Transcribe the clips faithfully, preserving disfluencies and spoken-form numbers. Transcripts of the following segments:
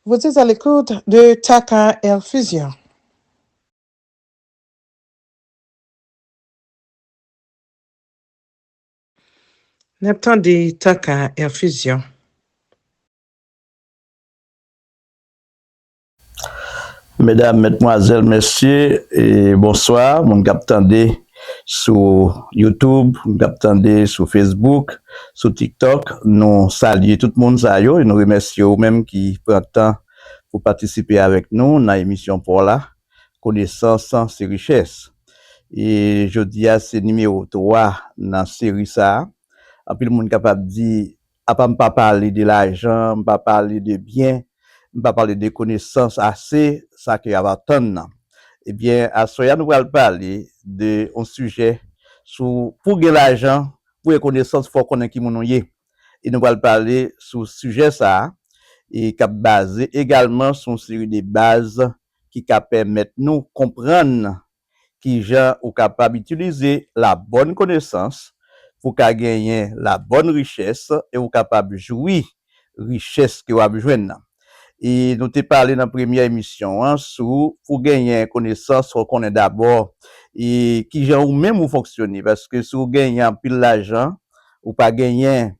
Vous êtes à l'écoute de Taka Air Fusion. N ap tande Taka Air Fusion. Medam, medmwazèl, mesye, e bonswa, moun k ap tande sou YouTube, moun k ap tande sou Facebook, sou TikTok. Nou salye tout moun sa yo e nou remèsye ou menm ki pran tan pou patisipe avèk nou nan emisyon pa w la, Konesans se richès. E jodi a se nimewo twa nan seri sa a. Anpil moun kapab di, apa m pa pale de lajan, m pa pale de byen, m pa pale de konesans ase, sa ke y ap atann nan. Ebyen, aswè a nou pral pale de yon sijè sou pou gen lajan, pou gen konesans, fò w konnen ki moun ou ye. E nou pral pale sou sijè sa a, e k ap baze egalman sou yon seri de baz ki ka pèmèt nou konprann kijan ou kapab itilize la bonne connaissance pou w ka genyen la bonne richesse e ou kapab jwi richès ke w ap jwenn nan. E nou te pale nan premyè emisyon an sou pou genyen konesans, fò w konnen dabò e kijan ou menm ou fonksyone. Paske si w genyen anpil lajan, ou pa genyen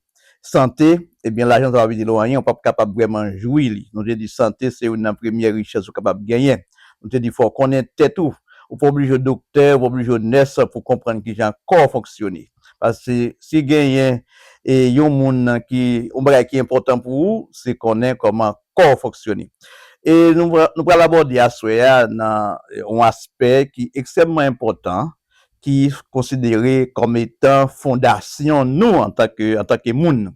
sante, ebyen lajan sa w ap itilize anyen, ou p ap kapab vrèman jwi li. Nou te di sante se youn nan premyè richès ou kapab genyen. Nou te di fò w konnen tèt ou. Ou pa oblije w doktè, ou pa oblije w nès pou w konprann kijan kò w fonksyone. Paske si genyen e yon moun ki yon bagay ki enpòtan pou ou, se konnen kòman kò w fonksyone. E nou, nou pral abòde aswè a nan yon aspè ki ekstrèmman enpòtan, ki konsidere kòm etan fondasyon nou antanke antanke moun.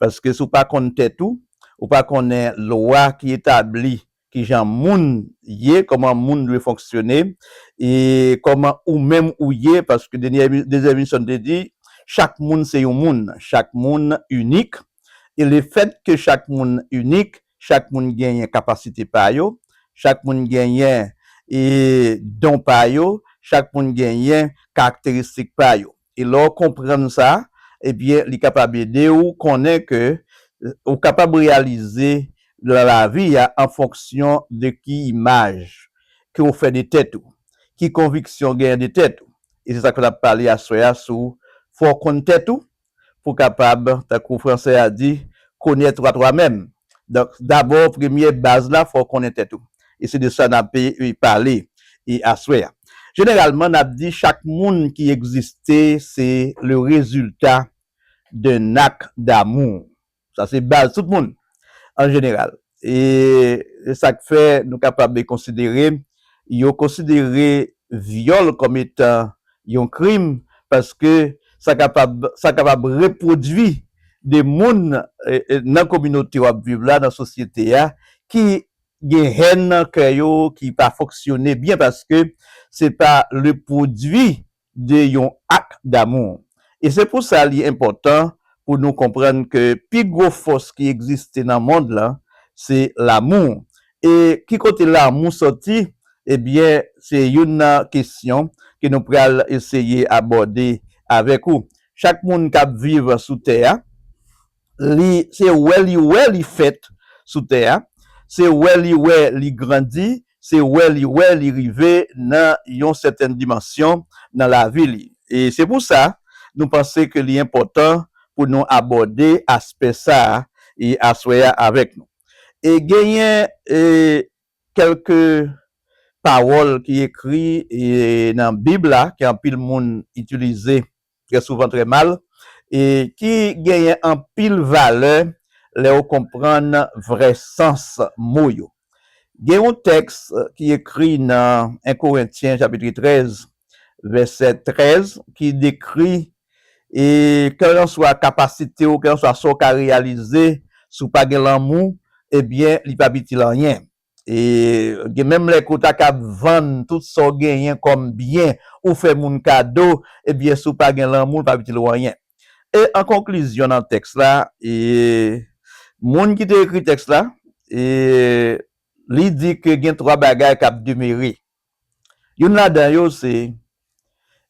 Paske si w pa konn tèt ou, ou pa konnen lwa ki etabli kijan moun ye, kòman moun dwe fonksyone, e kòman ou menm ou ye, paske dezyèm emisyon te di, chak moun se yon moun, chak moun inik, e lefèt ke chak moun inik, chak moun genyen kapasite pa yo, chak moun genyen e don pa yo, chak moun genyen karakteristik pa yo. E lè w konprann sa, ebyen, li kapab ede w konnen ke ou kapab reyalize nan lavi a an fonksyon de ki imaj ke w fè de tèt ou, ki konviksyon w genyen de tèt ou. E se sa k fè n ap pale aswè a sou fò w konn tèt ou, pou w kapab, tankou fransè a di, connaître toi toi-même. Donk, dabò, premye baz la, fò w konnen tèt ou. E se de sa n ap pale e aswè a. Jeneralman, n ap di chak moun ki egziste, se le résultat d'un acte d'amour. Sa se baz tout moun, an jeneral. E sa k fè nou kapab konsidere, yo konsidere vyòl kòm etan yon krim, paske sa kapab, sa kapab repwodui de moun e, e, nan kominote w ap viv la, nan sosyete a, ki gen hèn nan kè yo, ki pa fonksyone byen, paske se pa le pwodui de yon ak damou. E se pou sa li enpòtan pou nou konprann ke pi gwo fòs ki egziste nan mond lan, se lamou. E ki kote lamou sòti? Ebyen, se youn nan kesyon ke nou pral eseye abòde avèk ou. Chak moun k ap viv sou tè a, li, se wè li wè li fèt sou tè a, se wè li wè li grandi, se wè li wè li rive nan yon sètèn dimansyon nan lavi li. E se pou sa, nou panse ke li enpòtan pou nou abòde aspè sa a e aswè a avèk nou. E genyen e, kèlke pawòl ki ekri e, nan Bib la, ke anpil moun itilize trè souvan trè mal, e ki genyen anpil valè lè w konprann vrè sans mo yo. Gen yon tèks ki ekri nan en Korentyen chapit trèz, vèsè trèz, ki dekri e kèlkanswa kapasite w, kèlkanswa sa w ka reyalize, si w pa gen lanmou, ebyen, li p ap itil anyen. E gen menm lè ke w ta ka vann tout sa w genyen kòm byen, ou fè moun kado, ebyen, si w pa gen lanmou, li p ap itil ou anyen. E an konklizyon nan tèks la, e moun ki te ekri tèks la, e li di ke gen twa bagay k ap demere. Youn ladan yo se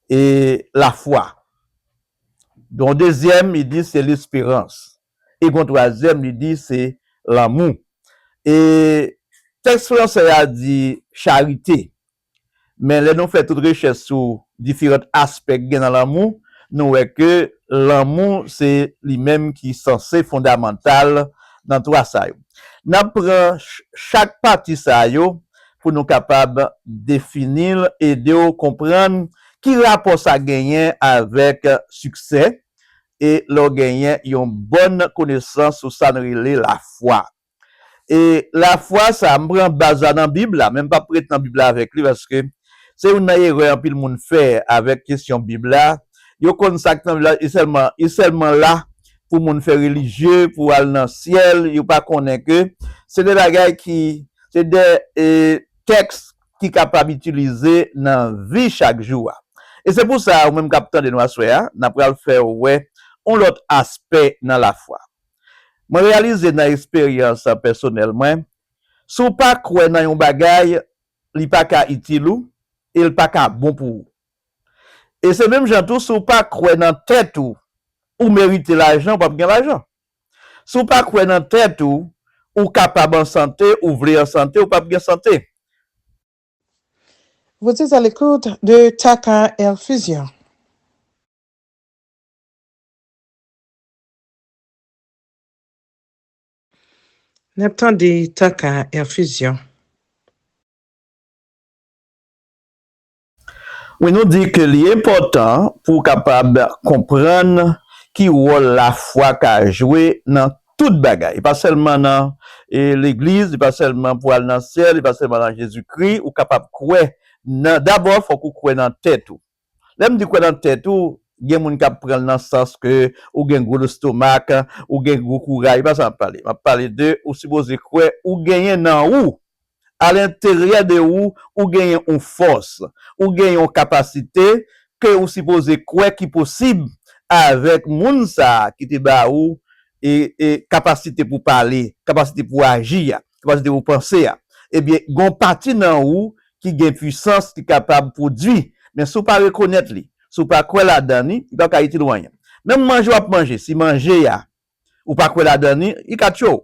e lafwa. Gon dezyèm, li di se lesperans. E gon twazyèm, li di se lanmou. E tèks fransè a di charite. Men lè nou fè tout rechèch sou diferan aspè ki gen nan lanmou, nou wè ke lanmou se li menm ki sanse fondamantal nan twa sa yo. N ap pran ch-, chak pati sa yo pou nou kapab defini l, ede w konprann ki rapò sa genyen avèk siksè, e lè w genyen yon bòn konesans sou sa n rele lafwa. E lafwa sa, m pran baz la nan Bib la, men m p ap ret nan Bib la avèk li, paske se youn nan erè anpil moun fè avèk kesyon Bib la. Yo konn sa k nan Bib la, e sèlman, e sèlman la pou moun fè relijye, pou al nan syèl, yo pa konnen ke se de bagay ki, se de, e, tèks ki kapab itilize nan vi chak jou a. E se pou sa, ou menm k ap tande nou aswè a, n ap pral fè w wè yon lòt aspè nan lafwa. Mwen reyalize nan eksperyans pèsonèl mwen, si w pa kwè nan yon bagay, li pa ka itil ou, e l pa ka bon pou ou. E se menm jan tou, si w pa kwè nan tèt ou, ou merite lajan, ou p ap gen lajan. Si w pa kwè nan tèt ou, ou kapab an sante, ou vle an sante, ou p ap gen sante. Vous êtes à l'écoute de Taka Air Fusion. N ap tande Taka Air Fusion. Wi, nou di ke li enpòtan pou w kapab konprann ki wòl lafwa ka jwe nan tout bagay. E pa sèlman nan, e, legliz, e pa sèlman pou al nan syèl, e pa sèlman nan Jezikri, ou kapab kwè nan, dabò, fòk ou kwè nan tèt ou. Lè m di kwè nan tèt ou, gen moun k ap pran l nan sans ke ou gen gwo lestomak, ou gen gwo kouraj, e pa sa m ap pale. M ap pale de ou sipoze kwè ou genyen nan ou, a lenteryè de ou, ou genyen yon fòs, ou genyen yon kapasite ke ou sipoze kwè ki posib avèk moun sa a ki te ba ou e, e kapasite pou pale, kapasite pou aji a, kapasite pou panse a. Ebyen, gen yon pati nan ou ki gen pwisans, ki kapab pwodui. Men si w pa rekonèt li, si w pa kwè ladan li, li pa ka itil ou anyen. Menm manje w ap manje, si manje a, ou pa kwè ladan li, li ka tchwe w.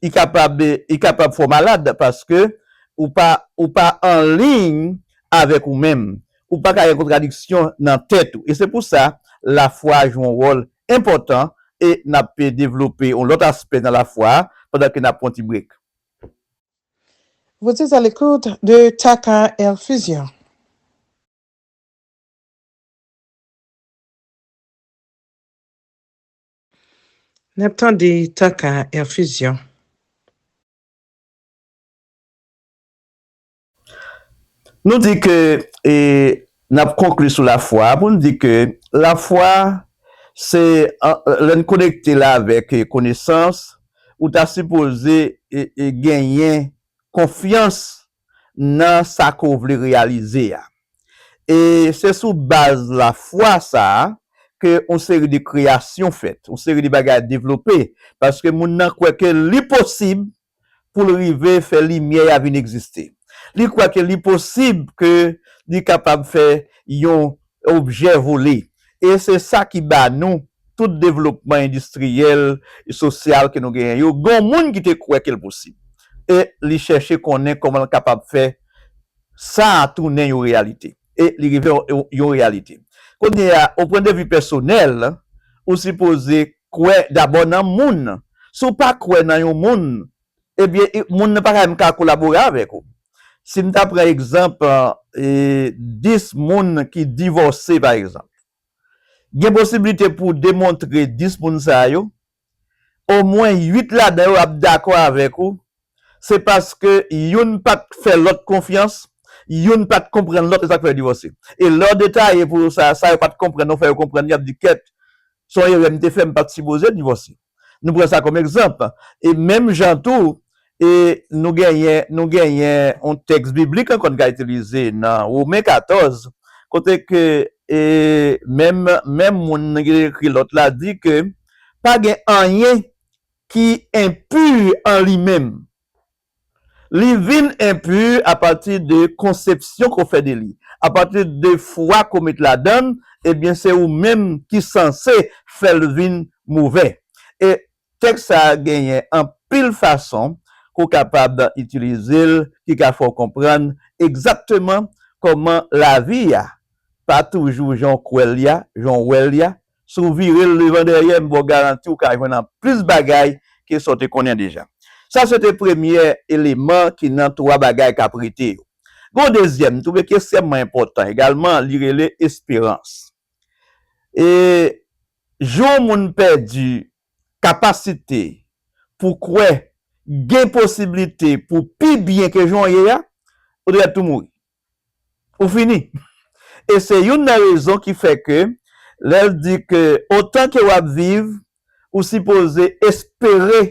Li kapab, li kapab fè w malad paske ou pa, ou pa anliy avèk ou menm. Ou pa ka gen kontradiksyon nan tèt ou. E se pou sa, lafwa jwe yon wòl enpòtan e n ap devlope yon lòt aspè nan lafwa a pandan ke n ap pran yon ti brek. Vous êtes à l'écoute de Taka Air Fusion. N ap tande Taka Air Fusion. Nou di ke, e, n ap konkli sou lafwa pou n di ke lafwa se, an, lè n konekte l avèk, e, konesans, ou ta sipoze, e, e, genyen konfyans nan sa ke w vle reyalize a. E se sou baz lafwa sa a ke yon seri de kreyasyon fèt, yon seri de bagay devlope, paske moun nan kwè ke li posib pou l rive fè limyè a vin egziste. Li kwè ke li posib ke li kapab fè yon objè vole. E se sa ki ba nou tout devlopman endistriyèl e sosyal ke nou genyen yo. Gen yon moun ki te kwè ke l posib. E li chèche konnen kòman l kapab fè sa a tounen yon reyalite. E li rive yon, yon, yon reyalite. Kounye a, o pwen de vi pèsonèl, ou sipoze kwè dabò nan moun. Si w pa kwè nan yon moun, ebyen, i, moun nan pa ka menm ka kolabore avèk ou. Si m ta pran egzanp, e, dis moun ki divòse, pa egzanp, gen posiblite pou w demontre dis moun sa yo, omwen uit ladan yo ap dakò avèk ou, se paske youn pa t fè lòt konfyans, youn pa t konprann lòt, e sa k fè yo divòse. E lè w detaye pou sa, sa yo pa t konprann, ou fè yo konprann, y ap di, "Kèt, se yon erè m te fè, m pa t sipoze divòse." Nou pran sa kòm egzanp. E menm jan tou, e nou genyen, nou genyen yon tèks biblik ankò n ka itilize nan Women katòz, kote ke, e, menm, menm moun ki te ekri lòt la di ke pa gen anyen ki enpi an li menm. Li vin enpi apati de konsepsyon ke w fè de li. Apati de fwa ke w met ladan l, ebyen, se ou menm ki sanse fè l vin movè. E tèks sa a genyen anpil fason ke w kapab itilize l, ki ka fè w konprann egzakteman kòman lavi a pa toujou jan w kwè l ye a, jan w wè l ye a. Si w vire l devan dèyè, m ba w garanti w ka jwenn an plis bagay ke sa w te konnen deja. Sa se te premye eleman ki nan twa bagay k ap rete yo. Gen yon dezyèm, m twouve ki ekstrèmman enpòtan egalman, li rele esperans. E jou yon moun pèdi kapasite pou kwè gen posiblite pou pi byen ke jan w ye a, ou dwe tou mouri. Ou fini. E se youn nan rezon ki fè ke lè l di ke otan ke w ap viv, ou sipoze espere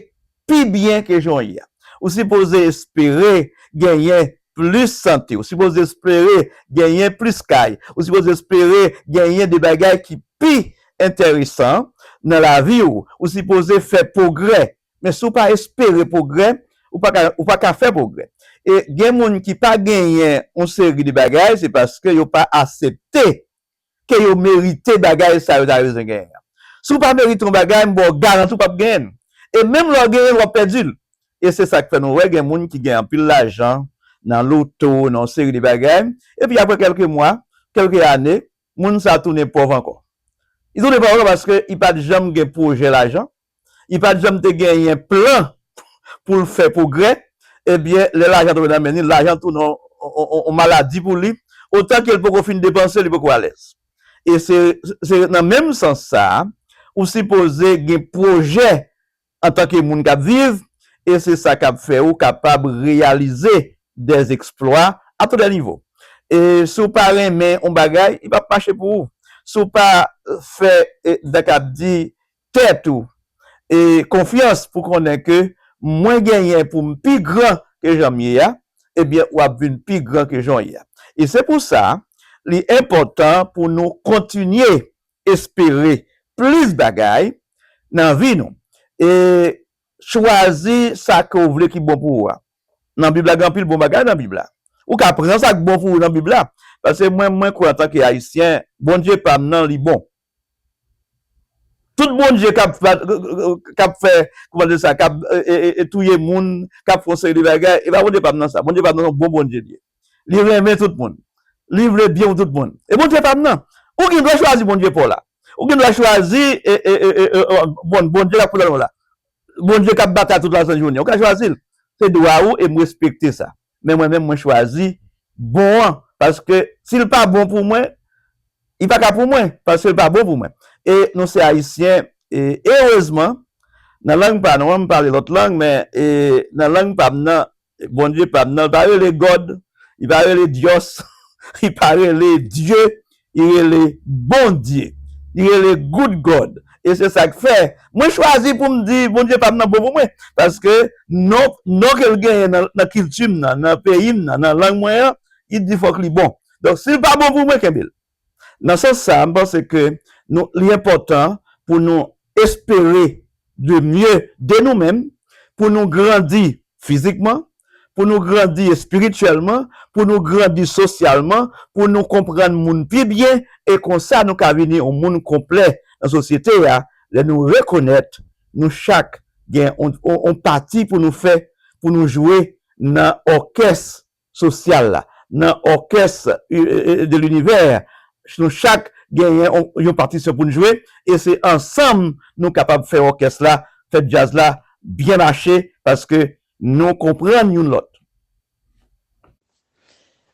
pi byen ke jan w ye a. Ou sipoze espere genyen plis sante. Ou sipoze espere genyen plis kay. Ou sipoze espere genyen de bagay ki pi enteresan nan lavi w. Ou sipoze fè pwogrè. Men si w pa espere pwogrè, ou pa ka, ou pa ka fè pwogrè. E gen moun ki pa genyen yon seri de bagay, se paske yo pa aksepte ke yo merite bagay sa yo ta bezwen genyen an. Si w pa merite yon bagay, m ba w garanti w p ap genyen l. E menm lè w genyen l, w ap pèdi l. E se sa k fè nou wè gen moun ki gen anpil lajan nan loto, nan yon seri de bagay, epi apre kèlke mwa, kèlke ane, moun sa a tounen pòv ankò. Li tounen pòv ankò paske li pa t janm gen pwojè lajan, li pa t janm te genyen plan pou l fè pwogrè, ebyen, lè lajan tonbe nan men li, lajan tounen yon, yon, yon, yon maladi pou li. Otan ke l poko fin depanse, li poko alèz. E se, se nan menm sans sa a, ou sipoze gen pwojè antanke moun k ap viv, e se sa k ap fè ou kapab reyalize des eksplwa a tout lè nivo. E si w pa renmen yon bagay, li p ap mache pou ou. Si w pa fè, e, jan k ap di, tèt ou, e, konfyans pou konnen ke mwen genyen pou m pi gran ke jan m ye a, ebyen, w ap vin pi gran ke jan w ye a. E se pou sa, li enpòtan pou nou kontinye espere plis bagay nan vi nou. E chwazi sa ke w vle ki bon pou ou a. Nan Bib la, gen anpil bon bagay nan Bib la. Ou ka pran sa k bon pou ou nan Bib la. Paske mwen, mwen kwè antanke Ayisyen, Bondye pa m nan, li bon. Tout Bondye k ap fè, k ap fè, kòman di sa, k ap, e, e, e, e, touye moun, k ap fè yon seri de bagay, e pa Bondye pa m nan sa. Bondye pa m nan, se yon bon Bondye li ye. Li renmen tout moun. Li vle byen pou tout moun. E Bondye pa m nan. Ou gen dwa chwazi Bondye pa w la. Ou gen dwa chwazi, e, e, e, e, e, bon, Bondye k ap pran w la. Bondye k ap batay tout lasent jounen. Ou ka chwazi l. Se dwa ou e m respekte sa. Men mwen menm, mwen chwazi bon an. Paske si l pa bon pou mwen, li pa ka pou mwen. Paske l pa bon pou mwen. E nou se Ayisyen. E erezman, nan lang pa nou an, m pale lòt lang, men, e, nan lang pa m nan, Bondye pa m nan, li pa rele God, li pa rele Dios, li pa rele Dye, li rele Bondye. Li rele Good God. E se sa k fè, mwen chwazi pou m di, Bondye pa m nan bon pou mwen. Paske non, non ke l genyen nan, nan kilti m nan, nan peyi m nan, nan lang mwen an, li di fòk li bon. Donk, si l pa bon pou mwen, kenbe l. Nan sans sa, m panse ke nou, li enpòtan pou nou espere de mieux de nou menm, pou nou grandi fizikman, pou nou grandi espirityèlman, pou nou grandi sosyalman, pou nou konprann moun pi byen, e konsa nou ka vini yon moun konplè nan sosyete a, lè nou rekonèt nou chak gen yon, yon, yon pati pou nou fè, pou nou jwe nan òkès sosyal la, nan òkès, e, e, e, de linivè, nou chak genyen yon, yon patisyon pou n jwe, e se ansanm nou kapab fè òkès la, fè djaz la byen mache, paske nou konprann youn lòt.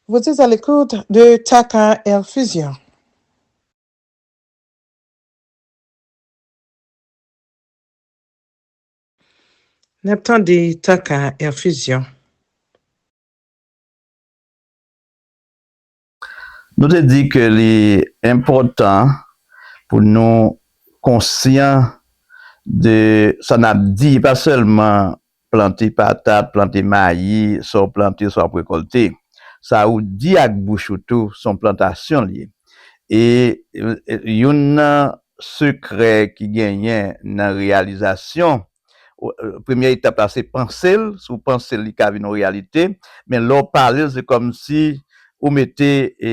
Vous êtes à l'écoute de Taka Air Fusion. N ap tande Taka Air Fusion. Nou te di ke li enpòtan pou nou konsyan de sa n ap di, pa sèlman plante patat, plante mayi, sa w plante, sa w ap rekòlte. Sa ou di ak bouch ou tou, se yon plantasyon l ye. E, e, youn nan sekrè ki genyen nan reyalizasyon, ou, premyè etap la, se panse l. Si w panse l, li ka vin yon reyalite. Men lè w pale l, se kòmsi ou mete, e,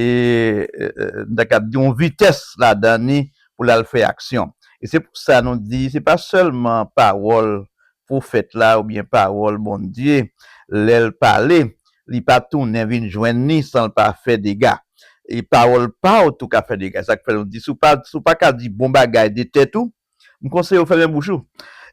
e, e, m ta kab di, yon vitès ladan li pou l al fè aksyon. E se pou sa nou di, se pa sèlman pawòl pwofèt la oubyen pawòl Bondye, lè l pale, li pa tounen vin jwenn li san l pa fè dega. E pawòl pa w tou ka fè dega. Sa k fè nou di, si w pa, si w pa ka di bon bagay de tèt ou, m konseye w fèmen bouch ou.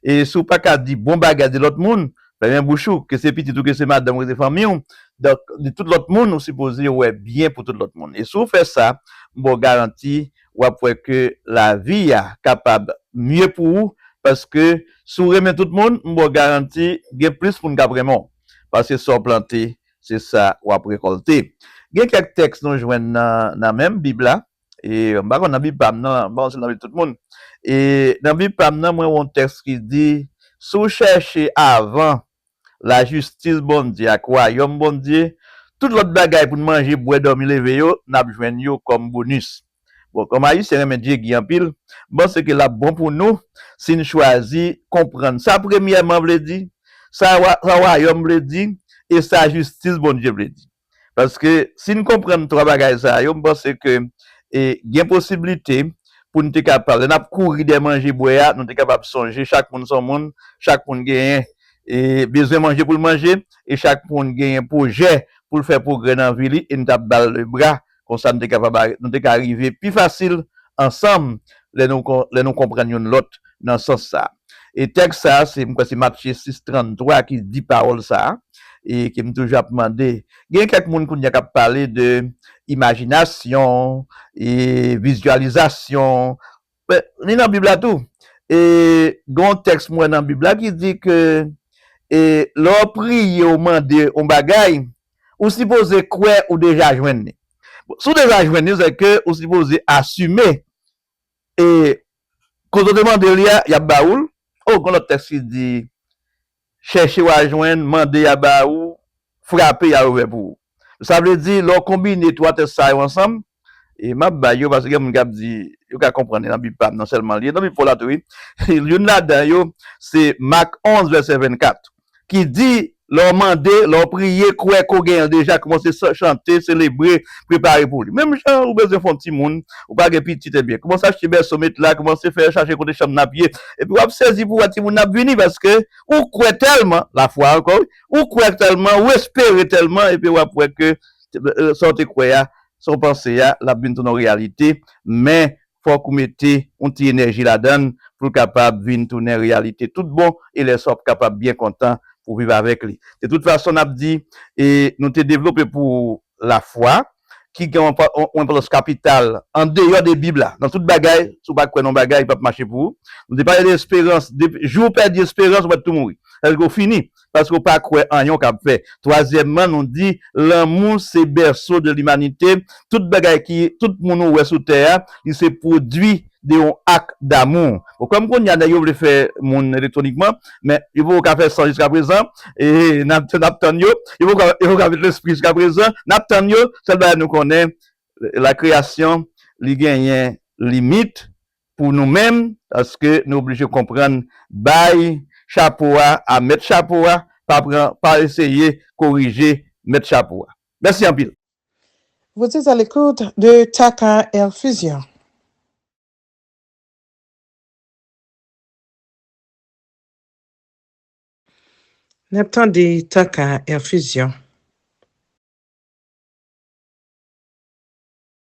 E si w pa ka di bon bagay de lòt moun, fèmen bouch ou, ke se pitit ou, ke se madanm ou, ke se fanmi w. Donk, de tout lòt moun, ou sipoze wè byen pou tout lòt moun. E si w fè sa, m ba w garanti, w ap wè ke lavi a kapab mye pou ou, paske si w renmen tout moun, m ba w garanti, gen plis moun k ap renmen w. Paske sa w plante, se sa w ap rekòlte. Gen kèk tèks nou jwenn nan, nan menm Bib la, e m pa konn nan Bib pa m nan, m pa konn si nan Bib tout moun. E nan Bib pa m nan, mwen wè yon tèks ki di, si w chèche avan lajistis Bondye ak wayòm Bondye, tout lòt bagay pou n manje, bwè, dòmi, leve yo, n ap jwenn yo kòm bonis. Bon, kòm Ayisyen renmen Djegi anpil, m panse ke l ap bon pou nou si n chwazi konprann sa premyèman vle di, sa wa-, sa wayòm vle di, e sa jistis Bondye vle di. Paske si n konprann twa bagay sa yo, m panse ke, e, gen posiblite pou n te kapab, lè n ap kouri dèyè manje bwè a, nou te kapab sonje chak moun se yon moun, chak moun genyen, e, bezwen manje pou l manje, e chak moun genyen pwojè pou l fè pwogrè nan vi li, e n t ap ba l lebra, konsa nou te kapab, nou te ka rive pi fasil ansanm lè nou kon-, lè nou konprann youn lòt nan sans sa. E tèks sa, se, m kwè se Matye sis tranntrwa ki di pawòl sa, e ke m toujou ap mande. Gen kèk moun kounye a k ap pale de imajinasyon, e vizyalizasyon. Men, li nan Bib la tou. E gen yon tèks m wè nan Bib la ki di ke, e, lè w priye, w mande yon bagay, ou sipoze kwè ou deja jwenn li. Bon, si w deja jwenn li, se ke ou sipoze asime, e, kote w te mande li a, y ap ba ou l. O, gen lòt tèks ki di, chèche, w a jwenn, mande, y a ba ou, frape, y a ouvè pou ou. Sa vle di, lè w konbine twa tèks sa yo ansanm, e m ap bay yo, paske gen moun k ap di, yo ka konprann li nan Bib pa m nan sèlman li ye, nan Bib pa w la tou, wi. Youn ladan yo, se Mak onz, vèsè vennkat, ki di, lè w mande, lè w priye, kwè ke w genyen l deja, kòmanse sa-, chante, selebre, prepare pou li. Menm jan ou bezwen fè yon timoun, ou pa gen pitit, ebyen, kòmanse achte bèso, met la, kòmanse fè chache kote chanm nan ap ye, epi w ap sezi pou w wè timoun nan ap vini, paske ou kwè tèlman, lafwa ankò, wi, ou kwè tèlman, ou espere tèlman, epi w ap wè ke, e, sa w te kwè a, sa w panse a, l ap vin tounen yon reyalite, men fòk ou mete yon ti enèji ladan l pou l kapab vin tounen reyalite tout bon, e lè sa w ap kapab byen kontan pou w viv avèk li. De tout fason, n ap di, e nou te devlope pou lafwa, ki gen yon pa-, yon, yon enpòtans kapital andeyò de Bib la. Nan tout bagay, si w pa kwè nan yon bagay, li p ap mache pou ou. Nou te pale de esperans, de, jou w pèdi esperans, ou mèt tou mouri. Sètadi ke w fini, paske w pa kwè anyen w kab fè. Twazyèmman, nou di, lanmou se bèso de limanite. Tout bagay ki, tout moun ou wè sou tè a, li se pwodui de yon ak damou. Bon, kòm kounye a nèg yo vle fè moun elektwonikman, men yo poko ka fè san jiskaprezan, e n ap, n ap tann yo, yo poko, yo poko ka met lespri jiskaprezan, n ap tann yo, sèl bagay nou konnen, lakreyasyon, li genyen limit pou nou menm, paske nou oblije konprann, bay chapo a a mèt chapo a, pa pran, pa eseye korije mèt chapo a. Mèsi anpil. Vous êtes à l'écoute de Taka Air Fusion. N ap tande Taka Air Fusion.